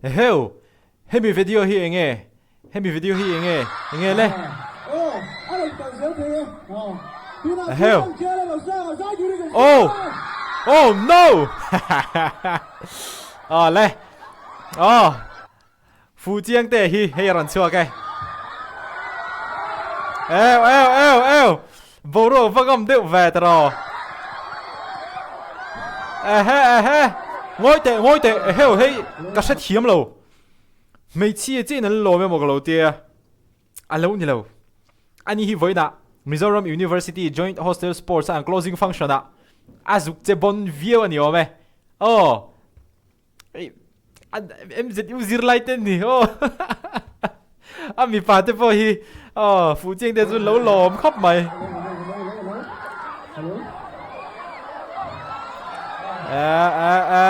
Eheu! Hemi video hi enge? Hemi video hi enge? Enge le? Eheu! Oh! Oh no! Aw le! Aw! Fu chiang te hi hei a rawn chhuak e. Eo eo eo eo! Boruak va ngam deuh ve ta rawh. Ehe ehe! Ngawi teh ngawi teh eheu hei ka hre thiam lo. Hmeichhia chiah in an lawm emaw ka lo tia. A lo ni lo. Ani hi vawiinah Mizoram University Joint Hostel Sports a an closing function ah a zuk che bawn viau a ni awm e. Aw. MZU zirlai te ni aw a mipa te pawh hi aw fuh chiang te chu lo lawm khawp mai a a a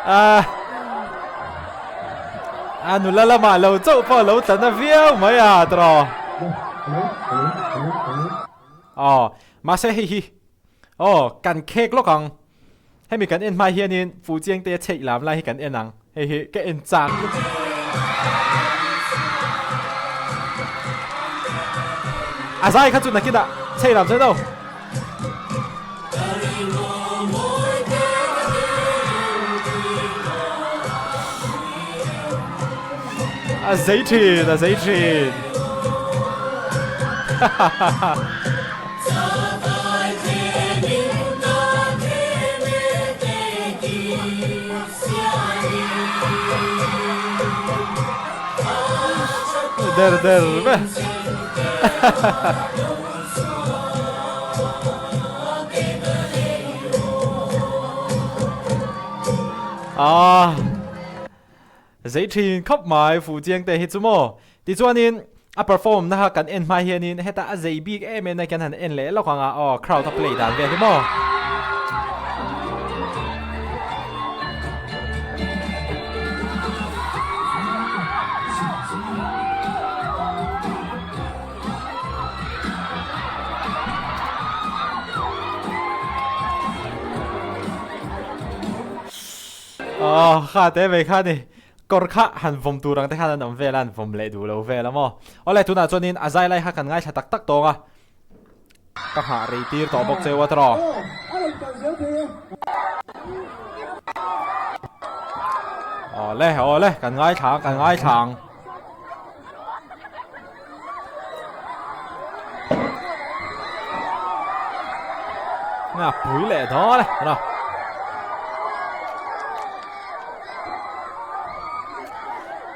a a nula lamah lo chauh pawh lo tla na viau mai a tawh aw mahse hei hi Aw, kan khek lawk ang. Hemi kan en hma hianin Fuhchiangte chheih lam lai hi kan en ang. Hei hi ka en chak lutuk. A zai kha chu nakinah chheih lam chuan aw. A zei thin, a zei thin. Der der ve. Ah. Zei thin khawp mai Fu Chiang te hi chu maw. Tichuanin a perform na kha kan en hma hianin heta a zei bik em em na kan han en leh lawk ang a aw crowd a play dan vel hi maw. Aw kha te mai kha ni. Kawr kha han vawm tur ang te khan an awm vel a, an vawm leh duh lo vel a maw. Awle tunah chuanin a zai lai kha kan ngaithla tak tak tawng a, ka nghah rei tir tawh bawk cheu a tawh. Awle awle kan ngaithla ang kan ngaithla ang. Nga pui leh dawn e tawh.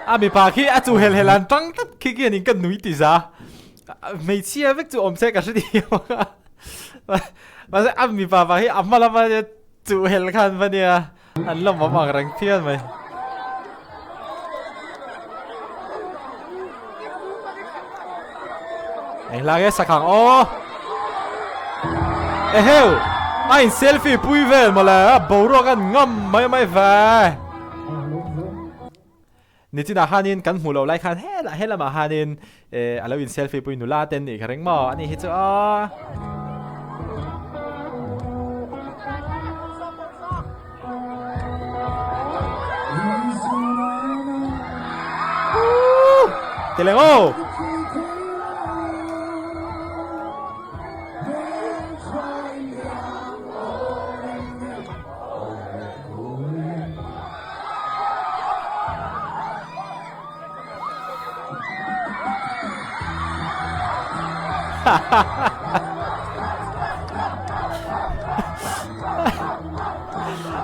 A mipa khi a chu hel hel an tang tlat khi khi anin ka nui ti za. Hmeichhia vek chu awm se ka hre thiam a. Mahse a mipa vang hi a hma lama chu hel khan va nia an lawm awm ang reng phian mai. Eng hla nge sak ang aw. Eheu! A in selfie pui vel mawle a boruak an ngam mai mai ve. Nichinah khanin kan hmuh loh lai khan helah he lamah khanin eh a lo in selfie pui nula ten nih ka ring maw ani hi chu aw. Tileng aw.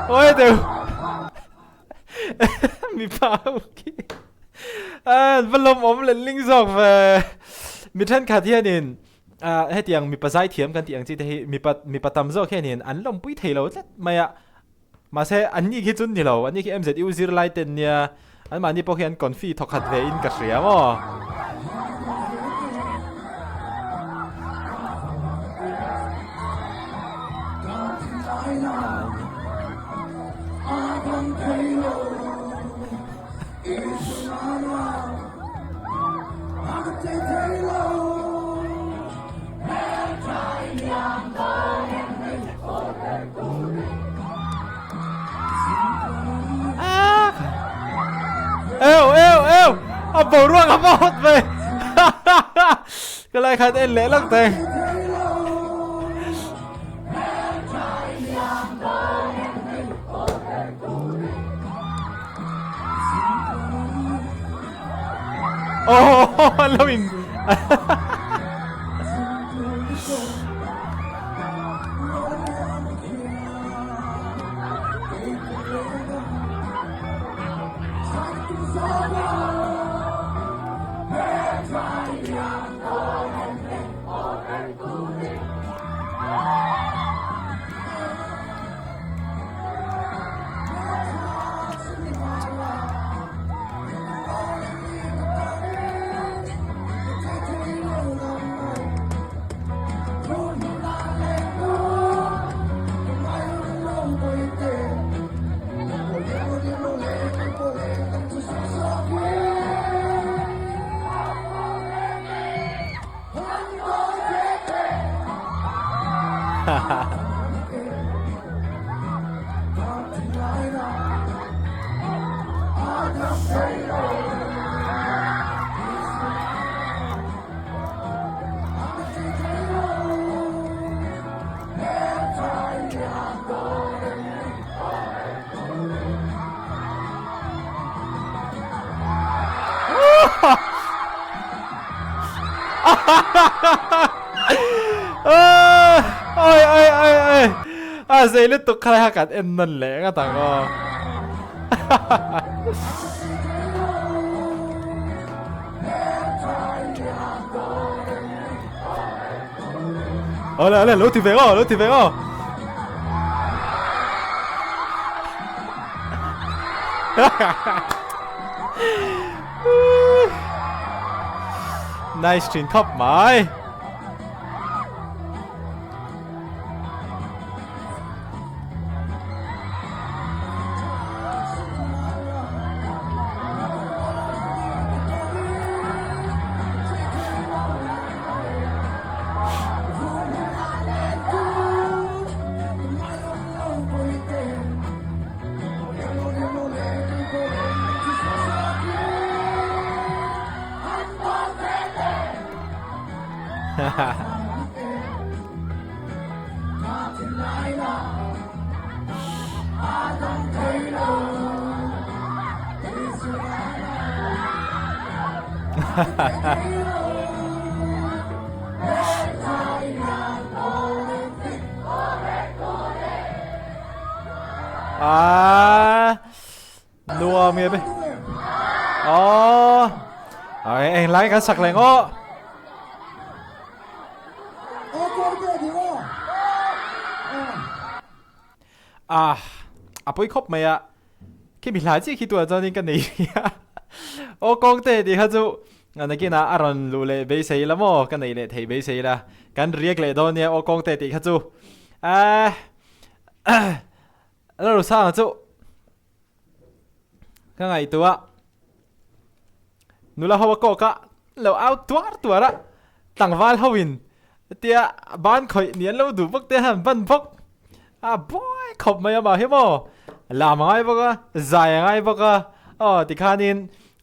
Oi teu Mi pa ho khi Va lawm awm leh ling zawk ve Mi thenkhat hianin hetiang mipa zaithiam kan tih ang chi te hi mipa mipa tam zawk hianin an lawmpui thei lo tlat mai a mahse an ni khi chu ni lo an ni khi MZU zirlai ten nia an mahni pawh khi an confi thawkhat ve in ka hria maw. Eu eu eu a boruak a va hawt ve ka lai khan en leh lak teng. Oh an lo in Oi oi oi oi a zei lutuk kha kha kan en nawn leh nga tang aw. Ole ole lo ti ve aw lo ti ve aw. Nice thin khawp mai. Ah, nuam nge be. Oh. Ai eng lai kan sak leng aw. Ah, a pui khawp mai a. Khi mi hlai chi khi tuah chuanin ka nei a. Aw kawng te tih kha chu nakinah a rawn luh leh beisei la maw ka nei leh thei beisei la. Kan riak leh dawn nia aw kawng te tih kha chu. Ah, Lalrosanga chu ka ngaihtuah nula ho a kawk a lo au tuar tuar a tlangval ho in tia ban khawih ni an lo duh bawk te han ban bawk a buai khawp mai a mah hi maw lam a ngai bawk a zai a ngai bawk a aw tikhanin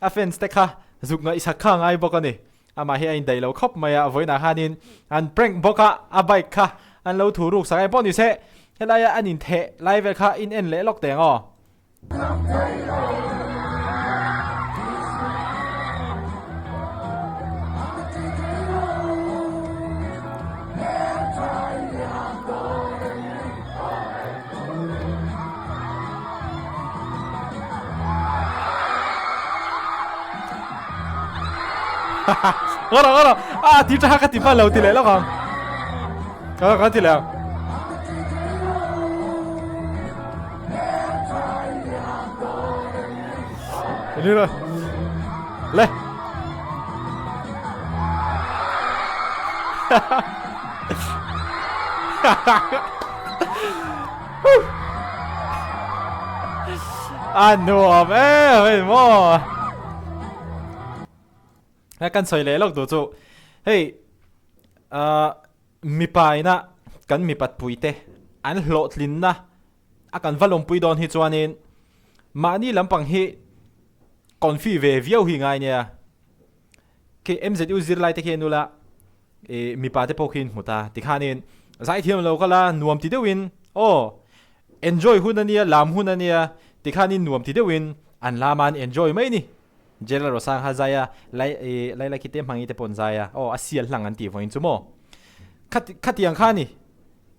a fans te kha zuk ngaihsak kha a ngai bawk a ni. Amah hi a indaih lo khawp mai a, vawiinah khanin an prank bawk a, a bike kha an lo thu ruk sak a, engpawh ni se helaia an intheh lai vel kha in en leh lawk teh ang aw. Ngawr ngawr a ti tha ka ti pa lo ti leh lawk ang ka ka ti leh ang Đi rồi. Lên. A nuam e hei maw. He kan sawi leh lawk duh chu hei ah mipa ina kan mipat pui te an hlawhtlinna a kan va lawmpui dawn hi chuanin mahni lampang hi. Confi ve viau hi ngai nia. Khi MZU zirlai te khi en ula i mipa te pawh khi in hmu ta tikhanin zaithiam lo kal a nuam ti deuhin aw enjoy hun ania lam hun ania tikhanin nuam ti deuhin an lam a an enjoy mai ni. General Rosang kha zai a lai i Laila khi te hmangi te pawh an zai a aw a sial hlang an tih vawiin chu maw khati khatiang kha a ni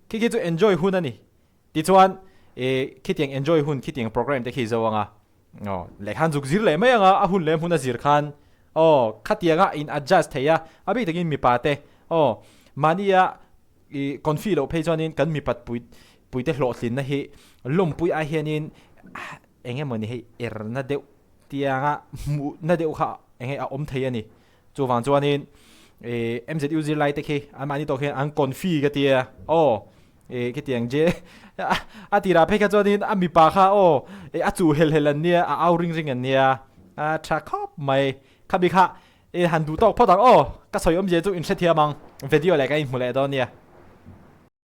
khi khi chu enjoy hun a ni. Tichuan, i khitiang enjoy hun khitiang program te khi zo anga, aw, leh khan zuk zir leh mai anga, a hun leh hmun a zir khan, aw, khatianga in adjust thei a, a bik takin mipa te, aw, mahnia i confi loh phei chuanin kan mipat pui puite hlawhtlinna hi lawmpui ai hianin eng emawni hei erna deuh tianga hmuhna deuh kha eng nge a awm thei a ni. Chuvang chuanin ih MZU zirlai te khi anmahni tawk hian an confi ka tia aw ih khitiang je a tirah phei kha chuanin a mipa kha aw ih a chuh hel hel an nia a au ring ring an nia a tha khawp mai khami kha ih han duh tawk phawt ang aw ka sawi awmzia chu in hrethiam ang video leh ka inhmu leh dawn nia.